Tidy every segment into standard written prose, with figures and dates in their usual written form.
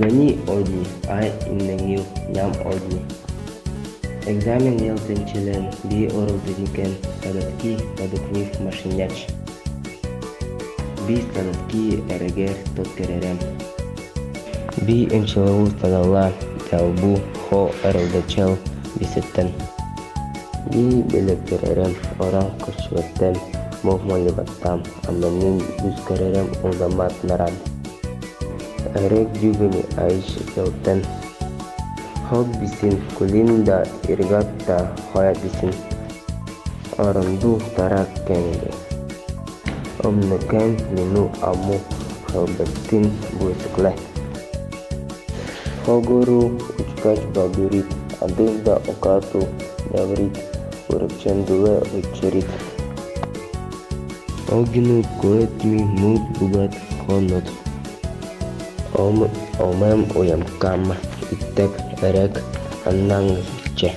Югани одни ай иннэҥил ням одни. Экзамен елтенчелен би орылдыникен тадатки тадукнив машиняч. Би стадатки эрегер тоткеререм. Би эмчелеу стадала тялбу хо эрелдечел бисеттен. Би белектеререм оран көчүөттем мохмалибаттам амманин бүскеререм улдамат нарам. Эрек дюгани айш элтен. Хок бисин кулин да иргат да хоя бисин. Оронду тарак кенге. Омнекен мину аму хелбеттин буйсукле. Хогору учкач бабюрит, адында окату няврит, урекчендуле учерит. Огину коэтми мут бугат хонот. Омем уямкам иттек эрек аннаңче.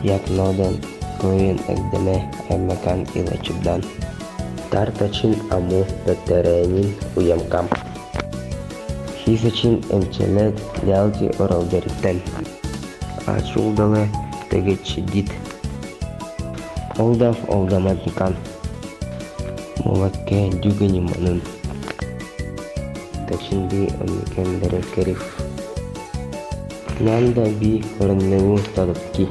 Як ноден коин эгдеме эммекан илачыбдан. Тартачин аму петтеренин уямкам. Хисачин эмчелет лялти оралдериттен. Ачулдале тегечидит. Олдав олдаматникан. Мулакке дюгани манын. Тачин би омникен дерекериф. Нанда би ореннеу тадатки.